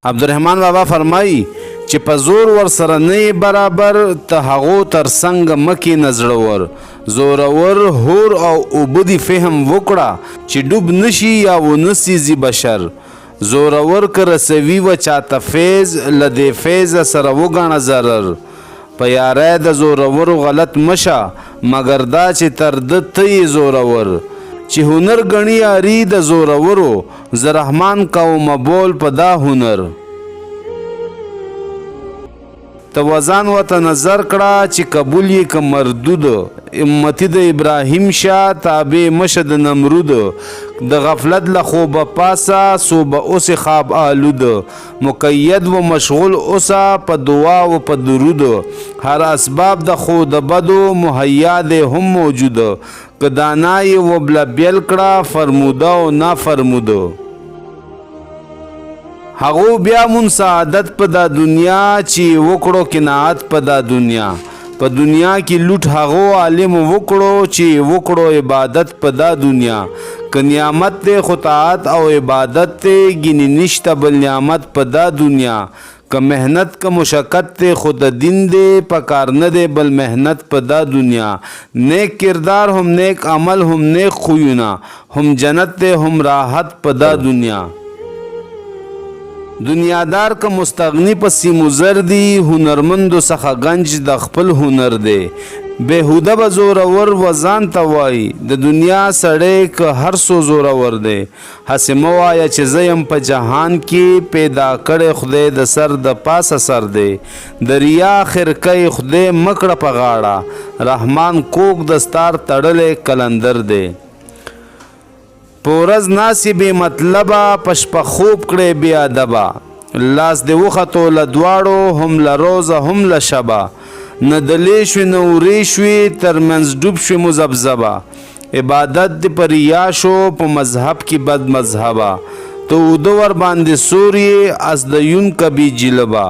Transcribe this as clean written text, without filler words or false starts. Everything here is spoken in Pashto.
عبدالرحمن بابا فرمايي چې په زور ورسره نه یې برابر، ته هغو تر څنګه مه کېنه زړه ور. زورور هور او اوبه دي فهم وکړه چې ډوب نه شي یا ونه سیزي بشر. زورور که رسوي و چاته فیض، له دې فیضه سره وګڼه ضرر. په یارۍ د زورورو غلط مه شه، مګر دا چې تر ده ته یې زورور. چې هنر ګڼي یاري د زورورو، زه رحمان کومه بول په دا هنر. ته وځان ورته نظر کړه چې قبول یې که مردود. امتي د ابراهیم شه، تابع مه شه د نمرود. د غفلت له خوبه پاڅه، څو به اوسې خواب آلود. مقید و مشغول اوسه په دعا و په درود. هر اسباب د ښو د بدو مهیا دی هم موجود. که دانا یې وبله بیل کړه فرموده او نافرموده. هغو بیا مون سعادت په دا دنیا، چې یې وکړو قناعت په دا دنیا. په دنیا کې لوټ هغو عالمو وکړو، چې یې وکړو عبادت په دا دنیا. که نعمت دی خو طاعت او عبادت دی، ګینې نشته بل نعمت په دا دنیا. که محنت که مشقت دی خو د دین دی، په کار نه دی بل محنت په دا دنیا. نیک کردار هم نیک عمل هم نیک خویونه، هم جنت دی هم راحت په دا دنیا. دنیادار که مستغنی په سیمو زر دي، هنرمندو څخه ګنج د خپل هنر دی. بېهوده به زورور و ځان ته وايي، د دنیا سړی که هر څو زورور دی. هسې مه وایه چې زه یم په جهان کې، پیدا کړی خدای د سر د پاسه سر دی. د ریا خرقه یې خدای مه کړه په غاړه، رحمان کوږ دستار تړلی قلندر دی. په ورځ ناست یې بې مطلبه، په شپه خوب کړی بې ادبه. لاس دې وختو له دواړو، هم له روزه هم له شبه. نه دلې شوې نه اورې شوې، تر منځ ډوب شوې مذبذبه. عبادت دې په ریا شو، په مذهب کې بد مذهبه. ته اوده ورباندې سور یې، اس د یون که بې جلبه.